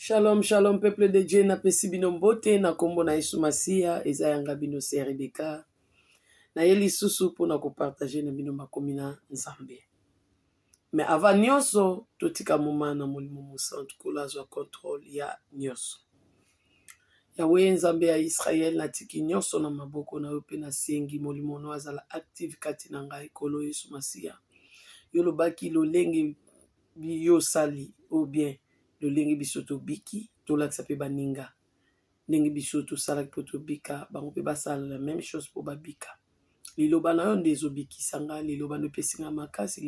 Shalom, shalom, peuple de Dieu, napesi bino mbote na kombo na Yesu Masiya, eza yanga bino sœur Rebecca. Naye lisusu mpona kopartage na bino makomi na Nzambe. Mais avant nyonso, totika moma na Molimo Mosantu Nkolo azwa contrôle ya nyonso. Yawe Nzambe ya Israël, natiki nyonso na maboko na yo mpe nasengi Molimo no azala active kati na ngai, Nkolo Yesu Masiya. Yo olobaki lolenge yo osali ou bien lolenge biso tobiki, tolakisa mpe baninga ndenge biso tosalaki mpo tobika, bango mpe basala la même chose mpo babika. Liloba na yo nde ezobikisa nga, liloba na yo epesi nga makasi,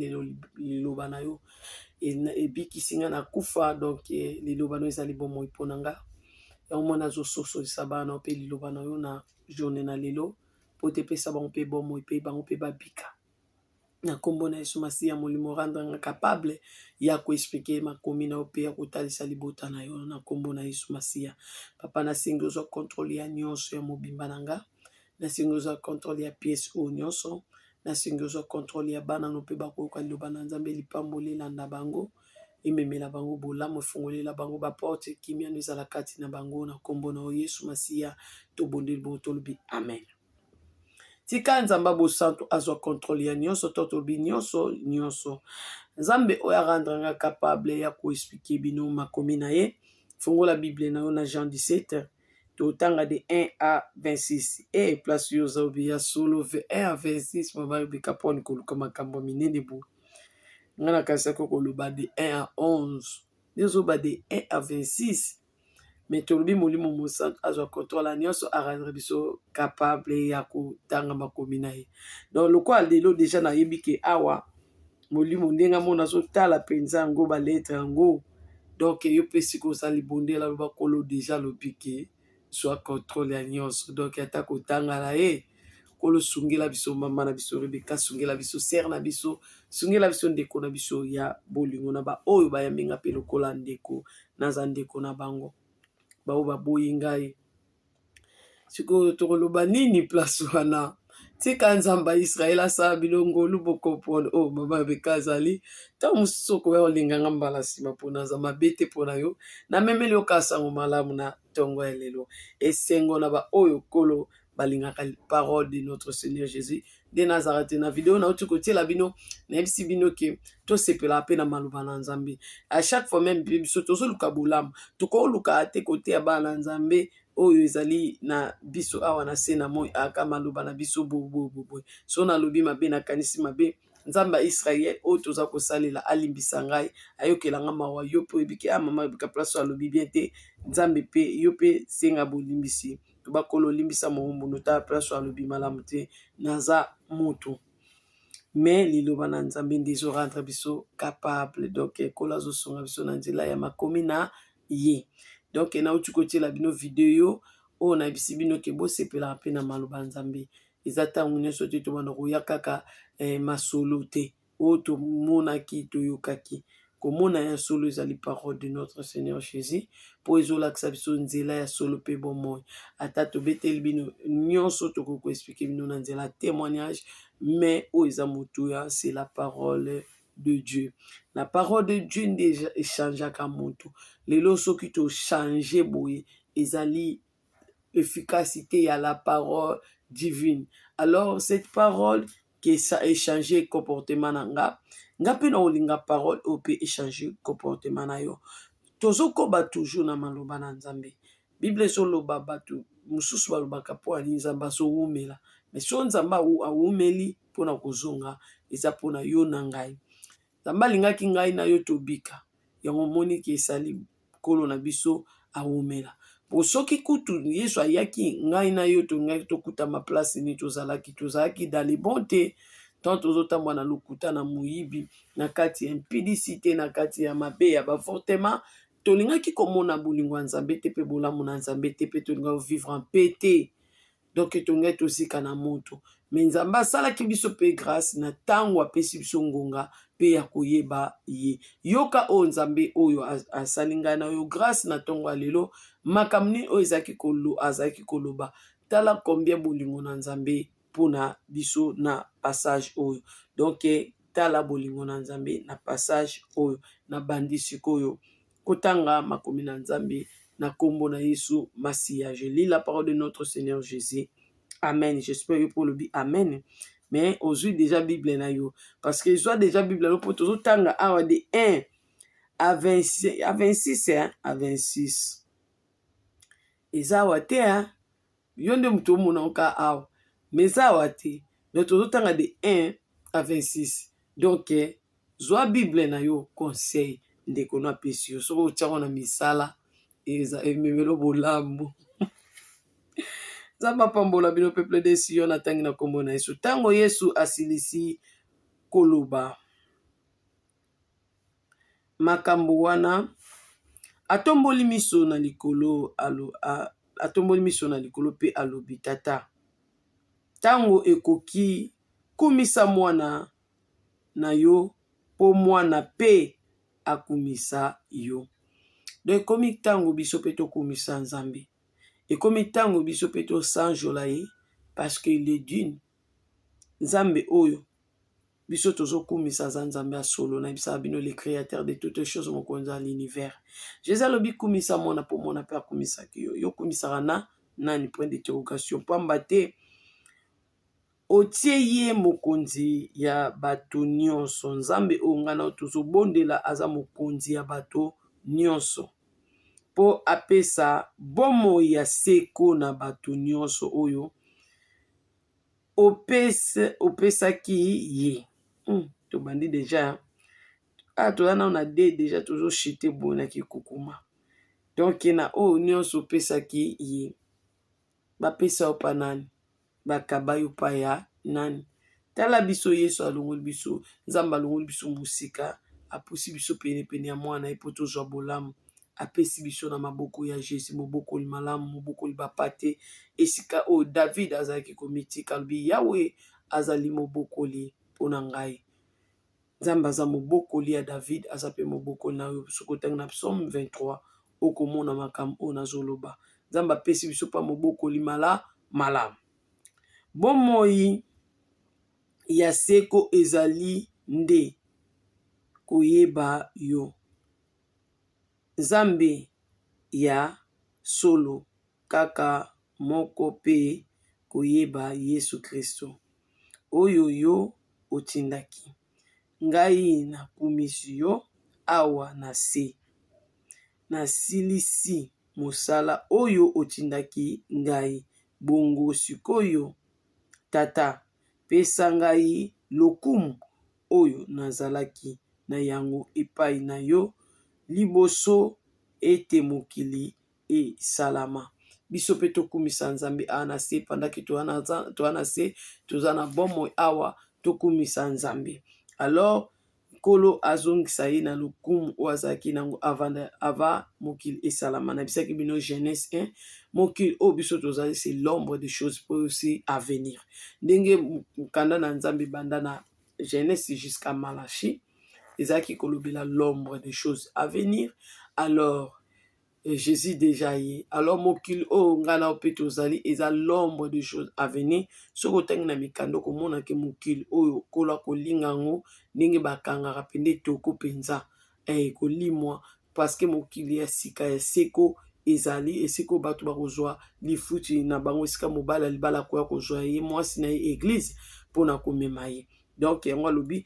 liloba na yo ebikisi nga na kufa, donc liloba na yo ezali bomoi mpo na nga. Yango mwana azososolisa bana mpe liloba na yo na journée na lelo mpo te epesa bango mpe bomoi mpe bango mpe babika. Na nkombo na Yesu Masiya, Molimo rendre nga capable ya koexpliquer makomi na yo mpe ya kotalisa libota na yo na nkombo na Yesu Masiya. Papa, nasengi ozwa contrôle ya nyonso ya mobimba na nga, nasengi ozwa contrôle ya pièce oyo nyonso, nasengi ozwa contrôle ya bana no mpe bakoyoka liloba na Nzambe, lipamboli elanda bango, ememela bango bolamu, efongolela bango baporte, kimia no ezala kati na bango na nkombo na yo Yesu Masiya. Tobondeli bongo, tolobi amen. Tika Nzambe bosantu azwa contrôle ya nyonso, to tolobi nyonso nyonso. Nzambe oyo arendre nga capable ya koexpliquer bino makomi na ye. Fungola Bible na yo na Jean 17, totanga de 1 à 26. E place oyo oza obi ya solo 1 à 26, mama Rebeka, mpona koluka makambo minene bo nga nakanisaki koloba de 1 à 11, nde ozoba de 1 à 26. Mais tolobi Molimo Mosantu azwa contrôle ya nyonso, arendre biso capable ya kotanga makomi na ye. Donc lokola lelo déjà nayebi ke awa Molimo ndenge amona azotala mpenza yango balettre yango, donc yo mpe sikoyo oza libondela, aloba Kolo déjà alobi ke zwa contrôle ya nyonso. Donc ata kotanga na ye, Kolo sungela biso mama na biso Rebeka, sungela biso sœur na biso, sungela biso ndeko na biso ya bolingo, na baoyo bayambi nga mpe lokola ndeko, naza ndeko na bango, baoyo baboyi ngai. Sikoyo tokoloba nini place wana? Tika Nzambe ya Israele asala bino ngolu, bocomprendre oyo mama Rebeka azali. Ntango mosusu okoya kolinganga mbala nsima mpo naza mabe te mpo na yo. Namemeli yo kaka sango malamu na ntongo ya lelo. Esengo na baoyo Nkolo balingaka parole de notre Seigneur Jésus. Nde nazalaka te na video nauti kotiela bino, nayebisi bino ke tosepelaka mpe na maloba na Nzambe à chaque fois. Même mpe biso tozoluka bolamu, tokoluka te koteya bana na Nzambe oyo ezali na biso awa na se na moi, aka maloba na biso boboboboye. So nalobi mabe, nakanisi mabe, Nzambe ya Israel oyo toza kosalela alimbisa ngai, ayokela nga mawa. Yo mpe oyebi ke ah, mama Rebeka place oyo alobi bien te. Nzambe mpe yo mpe senga bolimbisi, to bakolo olimbisa mowumbu tala place oyo alobi malamu te, naza motu. Mais liloba na Nzambe nde ezorendre biso capable. Donc Ekolo azosunga biso na nzela ya makomi na ye. Donc nauti kotiela bino video oyo nayebisi bino ke bosepelaka mpe na maloba ya Nzambe. Eza ntango nyonso te tobanda koya kaka masolo te oyo tomonaki, toyokaki. Komona ya solo ezali parole de notre Seigneur Jésus, mpo ezolakisa biso nzela ya solo mpe bomoi. Ata tobeteli bino nyonso, tokoki koexpliquer bino na nzela témoignage, mais oyo eza motuya, c'est la parole de Dieu. La parole de Dieu nde echangeaka motu. Lelo soki tochange boye, ezali efficacité ya la parole divine. Alors cette parole ke ça échange comportement na nga, nga mpe na kolinga parole oyo mpe échange comportement na yo. Tozokoba toujours na maloba na Nzambe. Bible ezoloba, bato mosusu balobaka mpo ani Nzambe azowumela. Mais so Nzambe awumeli mpona kozonga, eza mpona yo na ngai. Nzambe alingaki ngai na yo tobika. Yango omoniki esali Nkolo na biso awumela. Po soki kutu Yesu ayaki, ngai na yo tolingaki tokutama place nini tozalaki? Tozalaki dans le bon te, tant tozotambola na lokuta, na moyibi, na kati ya impudicité, na kati ya mabe ya baavortement. Tolingaki komona bolingo ya Nzambe te mpe bolamu na Nzambe te, mpe tolingaki vivre en paix te. Donc tolingaki tozika na moto. Mais Nzambe asalaki biso mpe grâce na ntango apesi biso ngonga mpe ya koyeba ye. Yoka oyo Nzambe oyo asali ngai na yo grâce na ntongo ya lelo, makambo nini oyo ezalaki azalaki koloba. Tala combien bolingo na Nzambe mpona biso na passage oyo. Donc tala bolingo na Nzambe na passage oyo. Nabandi sikoyo. Kotanga makomi na Nzambe na kombo na Yesu Masiya. Je lis la parole de notre Seigneur Jésus. Amen. J'espère yo mpo olobi amen. Mais ozwi déjà Bible na yo. Parce que ezwa déjà Bible na yo mpo tozotanga awa de 1 à 26, à 26, hein, à 26. Eza awa te, hein? Yo nde moto omona oka awa. Mais eza awa te. Donc tozotanga de 1 à 26. Donc zwa Bible na yo, conseil ndeko no apesi yo. Soki otiango na misala, eza ememelo bolamu. Nzambe apambola bino, peuple de Sion. Natangi na nkombo na Yesu. Ntango Yesu asilisi koloba makambo wana, atomboli miso na likolo, atomboli miso na likolo mpe alobi: "Tata, ntango ekoki, kumisa mwana na yo mpo mwana mpe akumisa yo." Donc ekomi ntango biso mpe tokumisa Nzambe, ekomi ntango biso mpe tosanjola ye, parce que il est digne. Nzambe oyo biso tozokumisa aza Nzambe ya solo. Nayebisaka bino, le créateur de toutes choses, mokonzi ya l'univers. Jésus alobi: "Kumisa mwana mpo mwana mpe akumisaki yo." Yo okumisaka na nani? Point d'interrogation. Pamba te otie ye mokonzi ya bato nyonso. Nzambe oyo ngai na tozobondela aza mokonzi ya bato nyonso, mpo apesa bomoi ya seko na bato nyonso oyo opesaki ye. Tobandi déjà, ah, toza nano na d déjà, tozoshite boye na kikukuma. Donc na oyo nyonso opesaki ye, bapesa yo pa nani? Bakaba yo pa ya nani? Tala biso, Yesu alongoli biso, Nzambe alongoli biso mosika, apusi biso penepene ya mwana ye mpo tozwa bolamu. Apesi biso na maboko ya Jésus, mobokoli malamu, mobokoli bapate, esika oyo David azalaki komitika, alobi: "Yawe azali mobokoli mpo na ngai." Nzambe aza mobokoli ya David, aza mpe mobokoli na yo. Soki otangi na Psaume 23, okomona makambo oyo nazoloba. Nzambe apesi biso mpa mobokoli malamu. Bomoi ya seko ezali nde koyeba yo, Nzambe ya solo kaka moko, mpe koyeba Yesu Kristo oyo yo otindaki. Ngai nakumisi yo awa na se, nasilisi mosala oyo otindaki ngai. Bongo sikoyo, Tata, pesa ngai lokumu oyo nazalaki na yango epai na yo liboso ete mokili esalama. Biso mpe tokumisa Nzambe awa na se, pandaki toza na se, toza na bomoi awa, tokumisa Nzambe. Alors Nkolo azongisa ye na lokumu oyo azalaki nango avant mokili esalama. Nayebisaki bino Genèse 1, mokili oyo biso tozali, c'est l'ombre des choses po aussi à venir. Ndenge mokanda na Nzambe ebanda na Genèse jusqu'à Malachie ezalaki kolobela l'ombre des choses à venir. Alors Jésus déjà ye. Alors mokili oyo ngai na mpe tozali eza l'ombre des choses à venir. Soki otangi na mikanda, okomona ke mokili oyo Nkolo akolinga yango ndenge bakangaka mpenza etoko mpenza, ekolimwa, parce que mokili ya sika ya seko ezali esika oyo bato bakozwa lifuti na bango, esika mobali ya libala akoya kozwa ye mwasi na ye, église, mpona komema ye. Donc yango alobi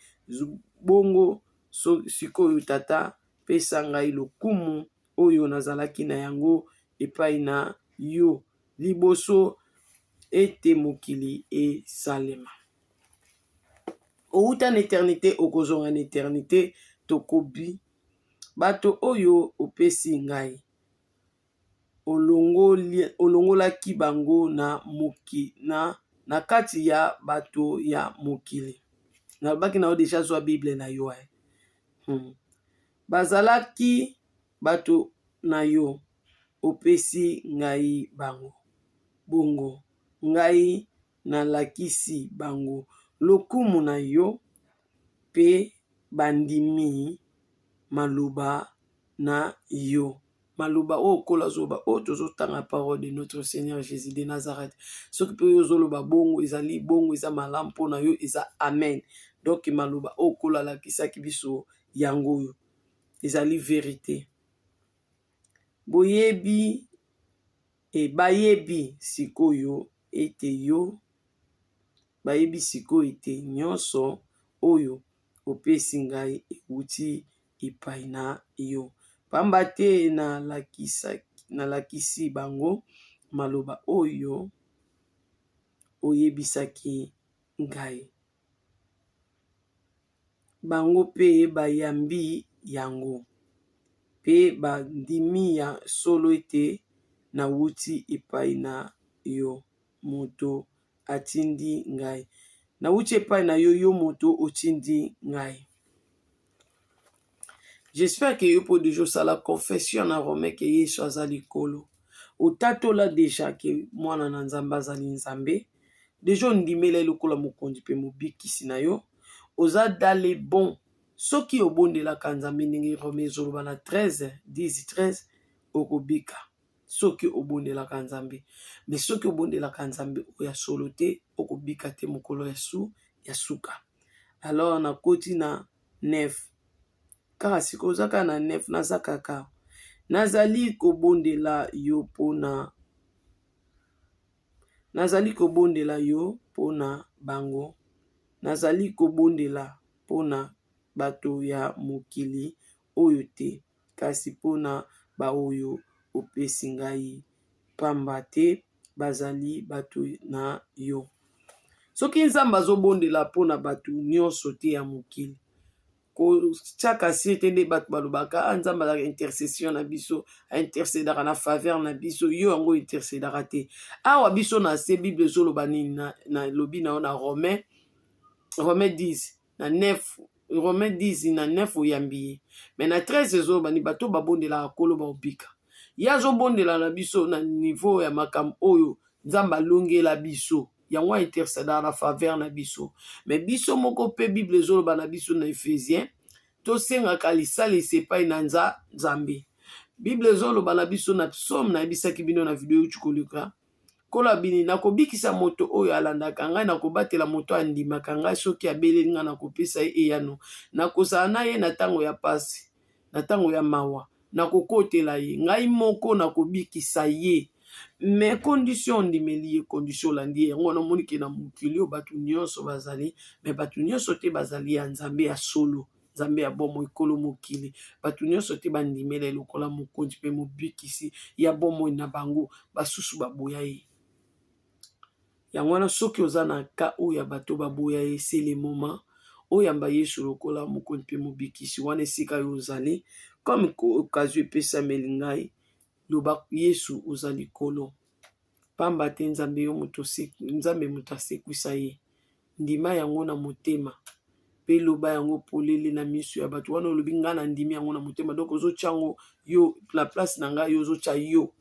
bongo: "So, sikoyo Tata, pesa ngai lokumu oyo nazalaki na yango epai na yo liboso ete mokili esalema." Outa na éternité, okozonga na éternité. Tokobi: "Bato oyo opesi ngai, olongolaki bango na kati ya bato ya mokili." Nalobaki na yo déjà, zwa Bible na yo. Bazalaki bato na yo, opesi ngai bango, bongo ngai nalakisi bango lokumu na yo, mpe bandimi maloba na yo. Maloba oyo Nkolo azoloba, oyo tozotanga, parole de notre Seigneur Jésus de Nazareth. Soki mpe oyo ozoloba bongo, ezali bongo, eza malamu mpona yo, eza amen. Donc maloba oyo Nkolo alakisaki biso, yango oyo ezali vérité. Boyebi e bayebi sikoyo ete yo bayebi sikoyo ete nyonso oyo opesi ngai ewuti epai na yo, pamba te nalakisi bango maloba oyo oyebisaki ngai. Bango mpe bayambi yango, mpe bandimi ya solo ete nawuti epai na yo moto atindi ngai. Nawuti epai na yo, yo moto otindi ngai. J'espère que yo mpo deja osala confession na Romain ke Yesu aza likolo. Otatola deja ke mwana na Nzambe azali Nzambe. Deja ondimela ye lokola mokonzi mpe mobikisi na yo. Oza dans le bon. Soki obondelaka Nzambe ndenge Romain ezoloba na 13, 10, 13, okobika. Soki obondelaka Nzambe. Mais soki obondelaka Nzambe oyo ya solo te, okobika te mokolo ya su ya suka. Alors nakoti na 9. Kaka sikoyo oza kaka na 9, naza kaka. Nazali kobondela yo mpona Nazali kobondela yo mpo na bango. Nazali kobondela mpo na bato ya mokili oyo te, kasi mpo na baoyo opesi ngai, pamba te bazali bato na yo. Soki Nzambe azobondela mpo na bato nyonso te ya mokili, kotiaka se te nde bato balobaka ah, nzambe azalaka intercession na biso, aintercedaka na faveur na biso. Yo yango intercedaka te. Awa biso na se, Bible ezoloba nini? Nalobi na yo na Romain 10 na 9, Romain 10 na 9, oyambi ye, mais na 13 ezoloba ni bato babondelaka Nkolo baobika. Ye azobondela na biso na niveau ya makambo oyo Nzambe alongela biso, yango aintercedaka na faveur na biso. Mais biso moko mpe, Bible ezoloba na biso na Ephésien, tosengaka lisalisi epai na Nzambe. Bible ezoloba na biso na Psaume, nayebisaki bino na video euti koleka, Nkolo abini: nakobikisa moto oyo alandaka ngai, nakobatela moto andimaka ngai. Soki abeleli ngai, nakopesa ye eyano, nakozala na ye na ntango ya pasi, na ntango ya mawa nakokotela ye, ngai moko nakobikisa ye. Mais condition ondimeli ye, condition olandi ye. Yango wana omoni ke na mokili oyo bato nyonso bazali, mais bato nyonso te bazali ya Nzambe ya solo, Nzambe ya bomoi, Nkolo mokili. Bato nyonso te bandimela ye lokola mokonzi mpe mobikisi ya bomoi na bango. Basusu baboya ye. Yango wana soki oza na ka oyo ya bato baboya ye, c'est le moment oyamba Yesu lokola mokonzi mpe mobikisi. Wana esika yo ozali, comme occasion epesameli ngai, loba: Yesu, oza likolo, pamba te Nzambe yo moto, Nzambe moto asekwisa ye. Ndima yango na motema mpe loba yango polele na miso ya bato. Wana olobi: ngai na ndimi yango na motema, donc ozotya yango yo na place na ngai, yo ozotya yo: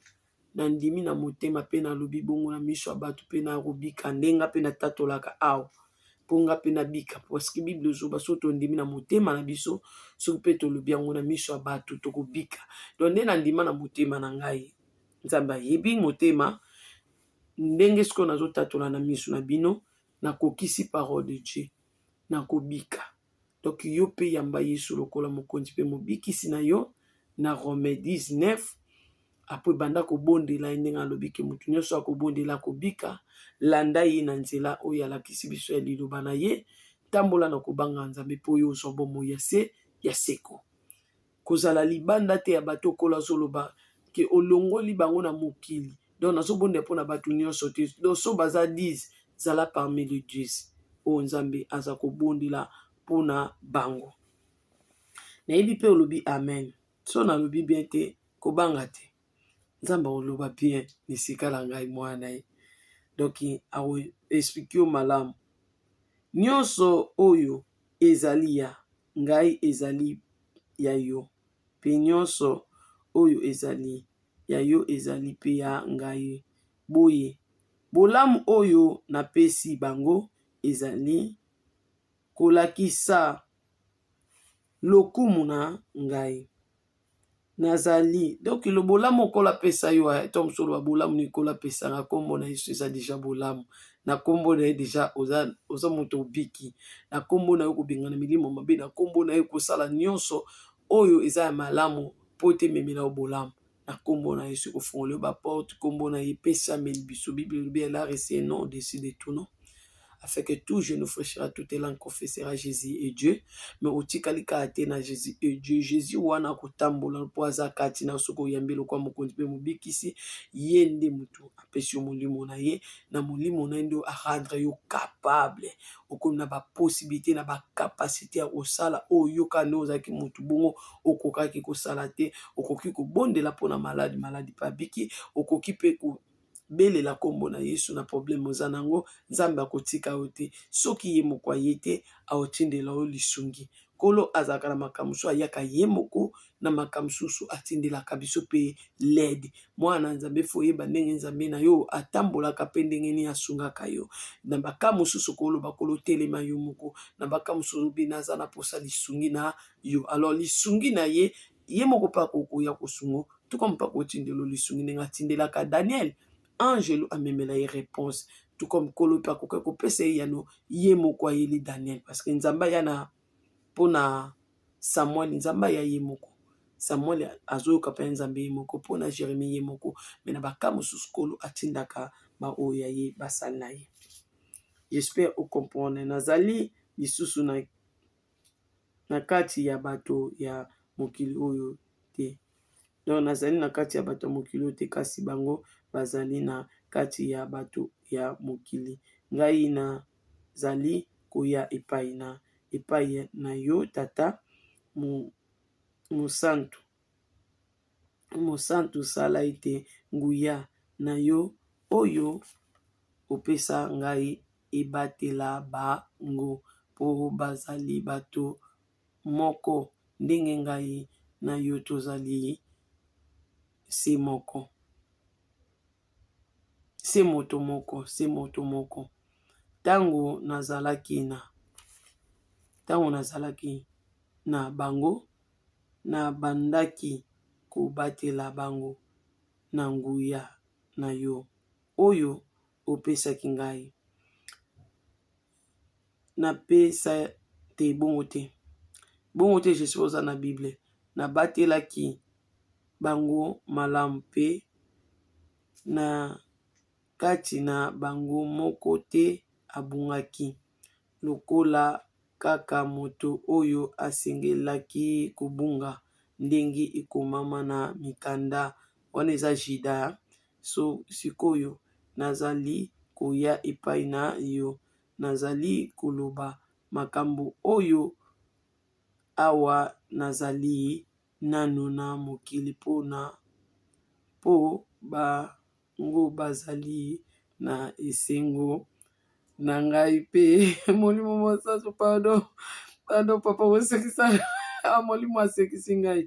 nandimi na motema mpe nalobi bongo na miso ya bato mpe nakobika. Ndenge mpe natatolaka awa mpo nga mpe nabika, parce que Bible ezoba soki tondimi na motema na biso, soki mpe tolobi yango na miso ya bato, tokobika. Donc nde nandima na motema na ngai, Nzambe ayebi motema. Ndenge sikoyo nazotatola na miso na bino, nakokisi parole de Dieu, nakobika. Donc yo mpe yamba Yesu lokola mokonzi mpe mobikisi na yo na Romain 19. Apres banda kobondela ye ndenge alobi ke motu nyonso akobondela akobika. Landa ye na nzela oyo alakisi biso ya liloba na ye. Tambola na kobanga Nzambe mpo oyo ozwa bomoi ya se ya seko. Kozala libanda te ya bato. Okolo azoloba ke olongoli bango na mokili, donc nazobondela mpona bato nyonso te. Donc so baza 10, zala parmi les 10 oyo Nzambe aza kobondela mpona bango. Nayebi mpe olobi amen. So nalobi bien te, kobanga te, Nzambe akoloba bien na esika na ngai mwana na ye. Donc akoexpliquer yo malamu. Nyonso oyo ezali ya ngai ezali ya yo, mpe nyonso oyo ezali ya yo ezali mpe ya ngai. Boye bolamu oyo napesi bango ezali kolakisa lokumu na ngai. Nazali donc bolamu okola apesa yo to mosu oloba bolamu nikolo apesanga. Nkombo na Yesu eza déjà bolamu. Na nkombo na ye déjà oza, oza moto obiki. Na nkombo na yo kobengana milimo mabe, na nkombo na ye kosala nyonso oyo eza ya malamu mpo te ememela yo bolamu. Na nkombo na Yesu ekofongola yo baporte. Nkombo na ye epesameli biso. Bible elobi elle a reçu un nom au-dessus de tout nom, afin que tout genou fléchira, toute langue confessera Jésus est Dieu. Mais otikali kaka te na Jésus est Dieu. Jésus wana akotambola mpo aza kati na soki oyambi lokwa mokonzi mpe mobikisi ye nde motu apesi yo molimo na ye. Na molimo na ye nde arendre yo capable, okomi na bapossibilité na bacapacité ya kosala oyo yoka nde ozalaki motu bongo okokaki kosala te. Okoki kobondela mpona maladi, maladi mpe abiki. Okoki mpe kobelela nkombo na Yesu na problème oza nango. Nzambe akotika yo te. Soki ye moko aye te, aotindela yo lisungi. Nkolo azalaka na makambo mosusu ayaka ye moko, na makambo mosusu atindelaka biso mpe l'aide. Mwana Nzambe, fo oyeba ndenge Nzambe na yo atambolaka mpe ndenge nini asungaka yo. Na baka mosusu koloba Kolo telema yo moko, na baka mosusu obi naza na posa lisungi na yo. Alors lisungi na ye, ye moko mpe akokoya kosungo tuka mpe akotindela lisungi ndenge atindelaka Daniel angelo amemela ye réponse, tout comme Nkolo mpe akoki kopesa ye yano ye moko ayeli Daniel, parce que Nzambe aya na mpona Samuel, Nzambe aya ye moko. Samuel azoyoka mpe Nzambe ye moko, mpona Jérémie ye moko. Mais na baka mosusu Nkolo atindaka baoyo ya ye, basali na ye. J'espère ocomprendre. Nazali lisusu na kati ya bato ya mokili oyo te. Donc nazali na kati ya bato ya mokili oyo te, kasi bango bazali na kati ya bato ya mokili. Ngai nazali koya epai na yo, Tata mosantu, mosantu, sala ete nguya na yo oyo opesa ngai ebatela bango mpo bazali bato moko ndenge ngai na yo tozali se moko, se moto moko, se moto moko. Ntango nazalaki na bango, nabandaki kobatela bango na nguya na yo oyo opesaki ngai. Napesa te bongo te, bongo te. J'espère oza na Bible. Nabatelaki bango malamu mpe na kati na bango moko te abungaki, lokola kaka moto oyo asengelaki kobunga ndenge ekomama na mikanda. Wana eza Juda. So sikoyo nazali koya epai na yo. Nazali koloba makambo oyo awa nazali nanu na mokili, mpona mpo bango bazali na esengo na ngai mpe Molimo Mosantu. Pardon, pardon papa, kosekisa molimo asekisi ngai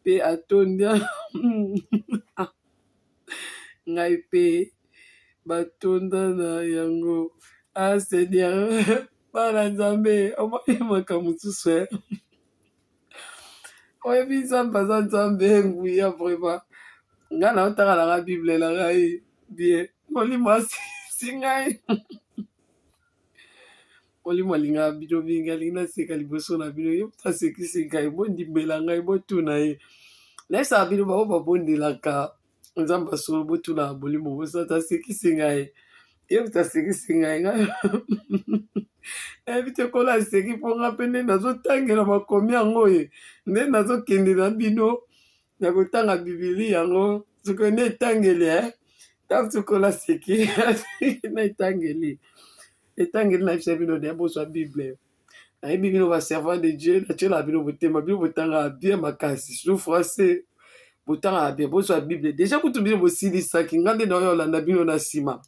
mpe atonda ngai mpe batonda na yango. Ah Seigneur, bana Nzambe, omoni makambo mosusu e oyebi Nzambe aza Nzambe nguya. Vraiment, ngai naotanga nanga Bible na ngai bien. Molimo asekisi ngai. Molimo alingaka bino mingi, alingi naseka liboso na bino. Ye moto asekisi ngai, bondimbela ngai, botuna ye. Nayebisaka bino, bango babondelaka Nzambe asolo, botuna Molimo Mosantu. Asekisi ngai, ye moto asekisi ngai. Ngai nayebi te kola aseki mpo nga mpe nde nazotangela makomi yango ye nde nazokende na bino na kotanga Bibili yango. Soki nde etangeli ntango sokola aseki na etangeli, nayebisa bino de bozwa Bible. Nayebi bino baservant de Dieu, natielaka bino motema. Bino botangaka bien makasi, surtout français botangaka bien. Bozwa Bible déjà. Kutu bino bosilisaki, nga nde naoyo olanda bino na nsima.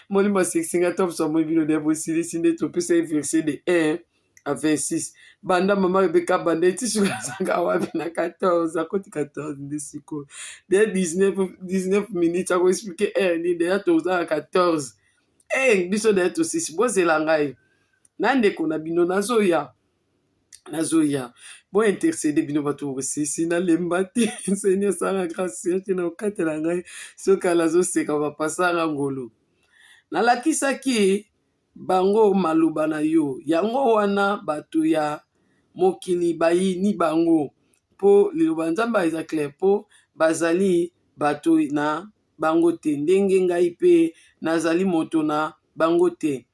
Molimo asekisi nga to biso amoi bino nde bosilisi nde topesa ye verset de 1 à 26. Banda mama Rebeka banda eti soki azanga wapi na 14, akoti 14 nde sikoyo de 19, 19 minutes akoexpliquer heure nini. Deja toza na 14. E biso deja tosisi. Bozela ngai na ndeko na bino, nazoya, nazoya. Bointercéder bino bato bosisi, nalemba te. Seigneur, sala grâce te na okatela ngai. Soki ala azoseka, bapasanga ngolu. Nalakisaki bango maloba na yo, yango wana bato ya mokili bayini bango, mpo liloba Nzambe eza clair, mpo bazali bato na bango te, ndenge ngai mpe nazali moto na bango te.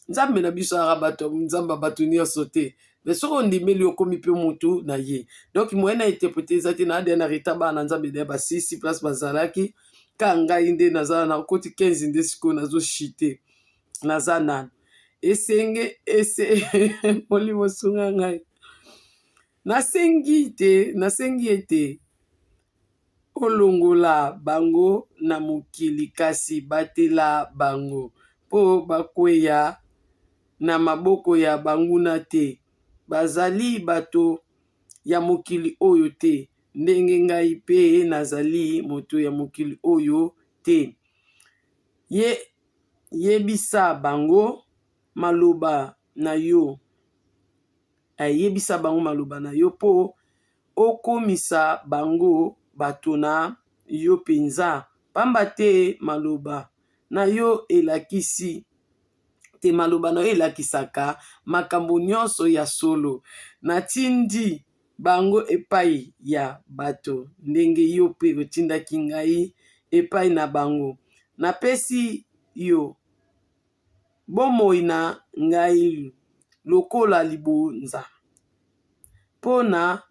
Nzambe na biso aka bato, Nzambe ya bato nyonso te. Mais soki ondimeli, okomi mpe motu na ye. Donc moyen na interprète eza te. Na deya na retard, bana na Nzambe deya basisi place bazalaki, ka ngai nde naza na koti 15 nde sikoyo nazoshite, naza nanu esenge ese. Molimo sunga ngai. Nasengi te, nasengi ete olongola bango na mokili, kasi batela bango mpo bakweya na maboko ya banguna te. Bazali bato ya mokili oyo te, ndenge ngai mpe nazali moto ya mokili oyo te. Ye, yebisa bango maloba na yo, ayebisa bango maloba na yo mpo okomisa bango bato na yo mpenza, pamba te maloba na yo elakisi te, maloba na yo elakisaka makambo nyonso ya solo. Natindi bango epai ya bato ndenge yo mpe otindaki ngai epai na bango. Napesi yo bomoi na ngai lokola libonza mpo na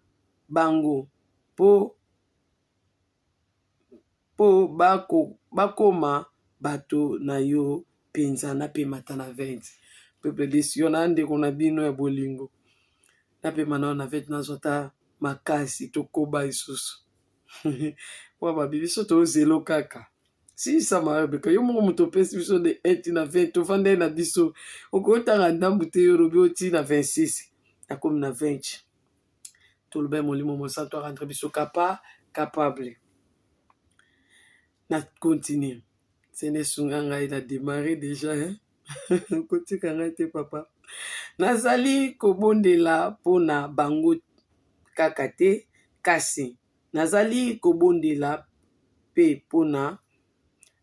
bango, mpo bakoma bato na yo mpenza. Napemata na 20. Peuple de Sion, na ndeko na bino ya bolingo, napema nao na 20, nazwa ata makasi, tokoba lisusu. Wa babi biso tozelo kaka sisa Rebeka, yo moko moto opesi biso de 1 na 20, tovandai na biso, okotanga ndambu te, yo olobi oti na 26, nakomi na 20. Toloba Molimo Mosantu arendre biso capable na continue. Sene esunga ngai na démarrer déjà, hein? Kotika ngai te, papa. Nazali kobondela mpona bango kaka te, kasi nazali kobondela mpe mpona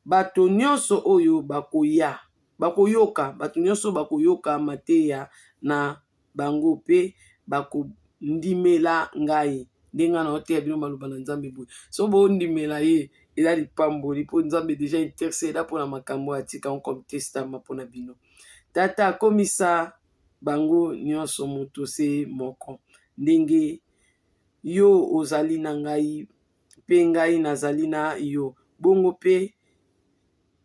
bato nyonso oyo bakoya, bakoyoka, bato nyonso bakoyoka mateya na bango mpe bakondimela ngai. Ndenge na oteya bino maloba na Nzambe boye, so bondimela ye, eza lipamboli, mpo Nzambe déjà intercéda mpona makambo atika ngo comme testament mpona bino. Tata, akomisa bango nyonso moto se moko, ndenge yo ozali na ngai mpe ngai nazali na yo, bongo mpe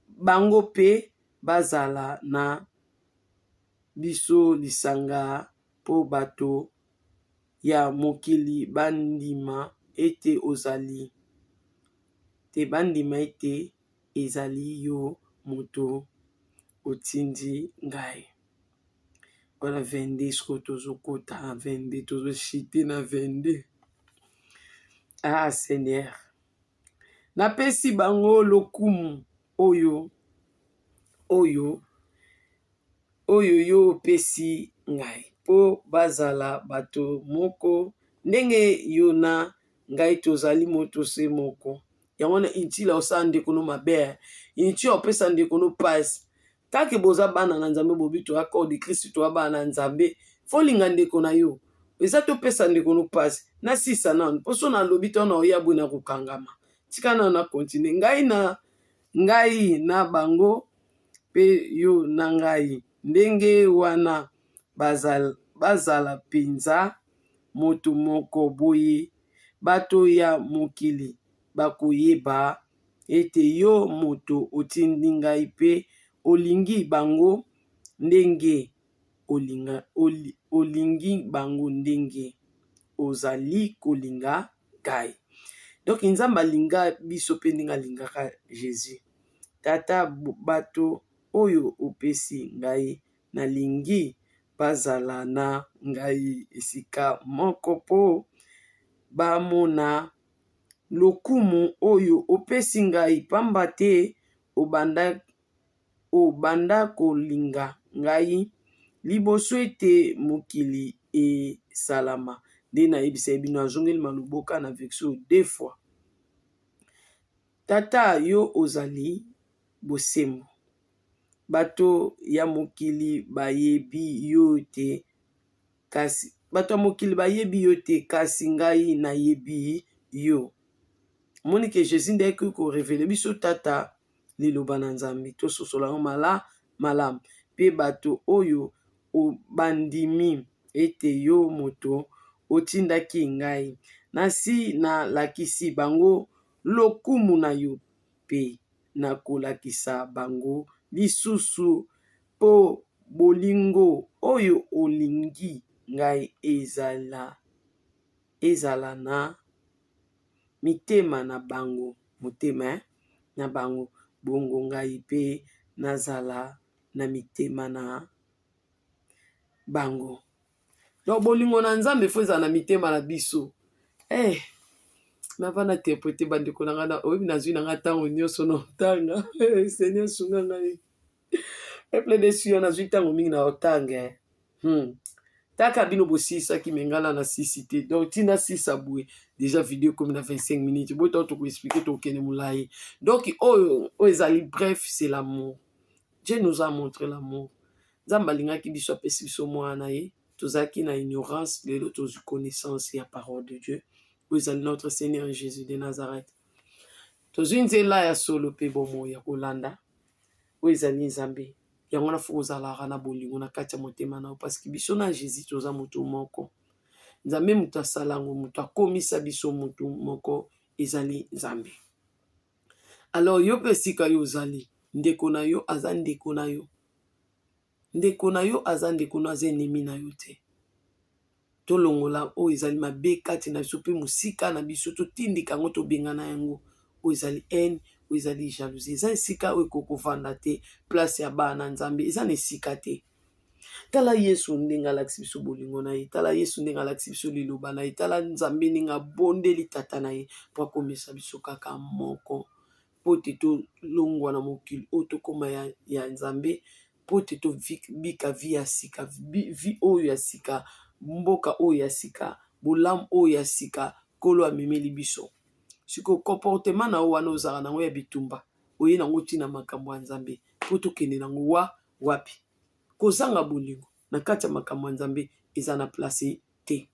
bango mpe bazala na biso lisanga, mpo bato ya mokili bandima ete ozali te, bandima ete ezali yo moto otindi ngai. Wana 22, sikoyo tozokota na 22, tozoshite na 22. Ah Seigneur, napesi bango lokumu oyo yo opesi ngai, mpo bazala bato moko ndenge yo na ngai tozali moto se moko. Yango wana intila osala ndeko no mabe, intila opesa ndeko no pasi. Take boza bana na Nzambe, bobi toya corps de Christ, toya bana na Nzambe, folinga ndeko na yo. Eza topesa ndeko no pasi. Nasisa nanu, mpo so nalobi to na oya boye na kokangama. Tika nanu na continue. Ngai na bango mpe yo na ngai, ndenge wana bazala mpenza moto moko. Boye bato ya mokili bakoyeba ete yo moto otindi ngai mpe olingi bango ndenge olingi bango ndenge ozali kolinga ngai. Donc Nzambe alinga biso mpe ndenge alingaka Jésus. Tata, bato oyo opesi ngai, nalingi bazala na ngai esika moko mpo bamona lokumu oyo opesi ngai, pamba te obanda kolinga ngai liboso ete mokili esalama. Nde nayebisa ye bino, azongeli maloboka na version deux fois. Tata, yo ozali bosembo, bato ya mokili bayebi yo te, kasi bato ya mokili bayebi yo te, kasi ngai nayebi yo. Omoni ke Jesus nde ayaki ko revéler biso Tata, liloba na Nzambe. Tososola yango malamu. Mpe bato oyo bandimi ete yo moto otindaki ngai, nasi nalakisi bango lokumu na yo, mpe nakolakisa bango lisusu, mpo bolingo oyo olingi ngai ezala na mitema na bango, motema na bango, bongo ngai mpe nazala na mitema na bango. Donc bolingo na Nzambe faut ezala na mitema na biso. Nava na interpréter, bandeko na ngai, oyebi, nazwi na ngai ntango nyonso na otanga. Seigneur, sunga ngai. Peuple de Sion, nazwi ntango mingi na otanga. Taka bino bosilisaki, me ngai na nasisi te. Donc ntina sisa boye, déjà vidéo ekomi na 25 minutes. Boye to tokoexpliquer, tokokende molai. Donc oyo ezali bref, c'est l'amour. Dieu nous a montré l'amour. Nzambe alingaki biso, apesi biso mwana na ye. Tozalaki na ignorance, lelo tozwi connaissance ya parole de Dieu, oyo ezali notre Seigneur Jésus de Nazareth. Tozwi nzela ya solo mpe bomoi ya kolanda, oyo ezali Nzambe. Yango wana faut kozalaka na bolingo na kati ya motema na yo, parce que biso na Jésus toza motu moko. Nzambe moto asala yango, moto akomisa biso motu moko ezali Nzambe. Alors yo mpe, esika yo ozali, ndeko na yo aza ndeko na yo, ndeko na yo aza ndeko na, aza ennemi na yo te. Tolongola oyo ezali mabe kati na biso mpe mosika na biso, totindika yango, tobengana yango. Oyo ezali haine, oyo ezali jalousie, eza esika oyo ekoki kovanda te. Place ya bana na Nzambe eza na esika te. Tala Yesu ndenge alakisi biso bolingo na ye. Tala Yesu ndenge alakisi biso liloba na ye. Tala Nzambe ndenge abondeli Tata na ye mpo akomisa biso kaka moko, mpo te tolongwa na mokili oyo, tokóma ya Nzambe, mpo te tobika vie ya sika, vie oyo ya sika, mboka oyo ya sika, bolamu oyo ya sika Nkolo amemeli biso. Sikoyo comportement na yo wana ozalaka nango ya bitumba, oye nango ntina makambo ya Nzambe, mpo tokende nango wa wapi? Kozanga bolingo na kati ya makambo ya Nzambe eza na place te,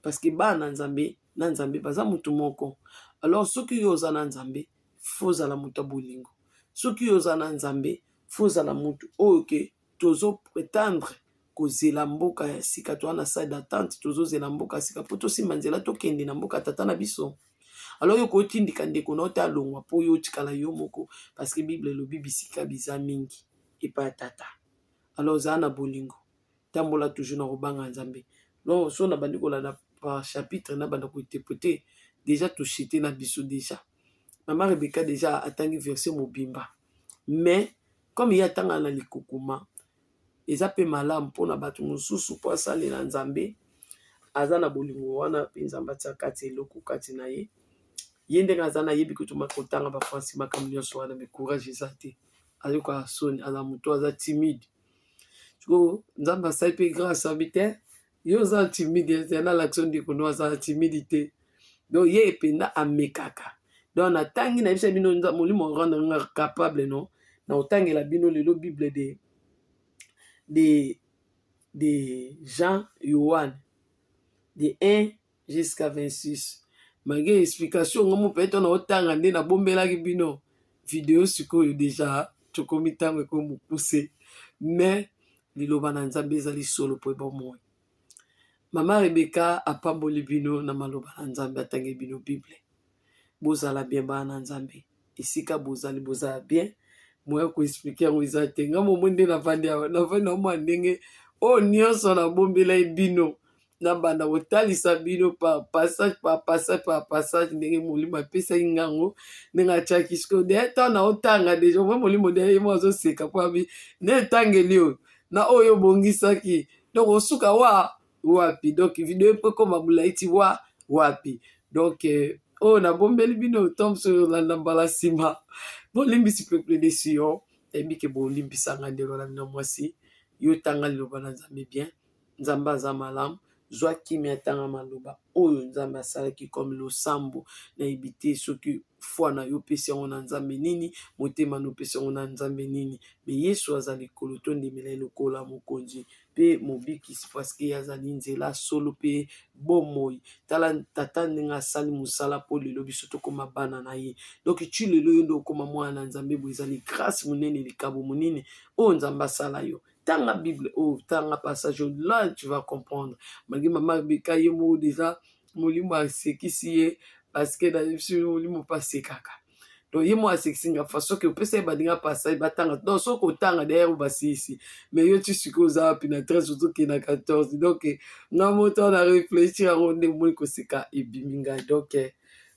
parce que bana na Nzambe na Nzambe baza motu moko. Alors soki yo oza na Nzambe, faut ozala moto ya bolingo. Soki yo oza na Nzambe, faut ozala motu oyo ke tozoprétendre kozela mboka ya sika. Toza na salle d'attente, tozozela mboka ya sika mpo tosimba nzela, tokende na mboka Tata na biso. Alors yo kotindika ndeko na yo te alongwa mpo yo otikala yo moko, parce que Bible elobi bisika biza mingi epai ya Tata. Alors ozala na bolingo, tambola toujours na kobanga Nzambe. Donc so na bandi kolanda par chapitre, na banda kointerpréter, déjà toshite na biso. Déjà Mama Rebeka déjà atangi verset mobimba, mais comme ye atanga na likukuma, eza mpe malamu mpona bato mosusu mpo asalela Nzambe. Aza na bolingo wana mpe Nzambe atia kati eloko kati na ye. Ye ndenge aza, nayebi kotuma kotanga bafranci, makambo nyonso wana, mais courage eza te, azokaka soni, aza moto aza timide. Sikoyo Nzambe asali mpe grâce, abi te, yo oza timide te, nalakisa ndeko no aza timide te. Donc ye mpenza amekaka. Donc natangi, nayebisa bino, Molimo rendre nga capable no na kotangela bino lelo Bible de Jean Yohan de 1 jusqu'à 26, malgré explication ngo mo peut-être na otanga nde nabombelaki bino vidéo. Sikoyo déjà tokomi, ntango ekomi mokuse, mais liloba na Nzambe ezali solo mpo ebomoi. Mama Rebeka apamboli bino na maloba na Nzambe, atangi bino Bible. Bozala bien, bana na Nzambe, esika bozali, bozala bien. Moya koexpliquer yango eza te. Nga momo nde navandi awa, navandi na mwa ndenge oyo nyonso nabombela ye bino, nabanda kotalisa bino par passage, par passage, par passage, ndenge Molimo apesaki ngango, ndenge atiaki. Sikoyo de ntango na otanga déjà omoi Molimo de ye mo azoseka mpo abi nde etangeli oyo na oyo obongisaki. Donc osuka wa wapi? Donc vidéo mpo ekoma molai ti wa wapi? Donc oyo nabombeli bino, to mosusu olanda mbala nsima. Bolimbisi, peuple de Sion, nayebi ke bolimbisanga. Ndeko na bino mwasi, yo tanga liloba na Nzambe bien. Nzambe aza malamu. Zwa kimia, tanga maloba oyo Nzambe asalaki comme losambo. Nayebi te soki foi na yo opesi yango na Nzambe nini, motema na opesi yango na Nzambe nini, mais Yesu aza likolo. Tondimela ye lokola Mokonzi mpe Mobikisi, parce que ye azali nzela, solo mpe bomoi. Tala Tata ndenge asali mosala mpo lelo biso tokóma bana na ye. Donc ti lelo yo nde okóma mwana na Nzambe boye, ezali grâce monene, likabo monene oyo Nzambe asala yo. Tanga Bible oyo, tanga passage oyo, là tu vas comprendre. Malgré mama Rebeka ye moko déjà molimo asekisi ye, parce que na biso molimo mpe asekaka. Donc ye moko asekisi nga fa soki opesa ye baninga passage batanga. Donc soki otanga d'ailleurs basilisi, mais yo ti sikoyo oza wapi? Na 13, ozokende na 14. Donc nga moto wana réfléchir yango nde omoni koseka ebimi ngai. Donc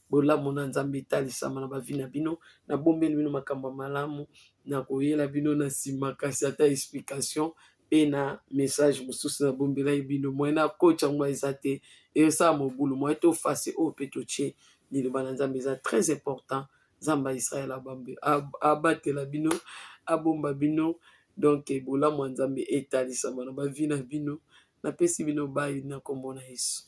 bolamu na Nzambe etalisama na ba vie na bino. Nabombeli bino makambo ya malamu, nakoyela bino na nsima, kasi ata explication mpe na message mosusu nabombelaki bino. Moye nakotya yango eza te, esala mobulu. Moye tofase oyo mpe totie liloba na Nzambe, eza très important. Nzambe ya Israel abatela bino, abomba bino. Donc bolamu ya Nzambe etalisama na ba vie na bino. Napesi bino bai na nkombo na Yesu.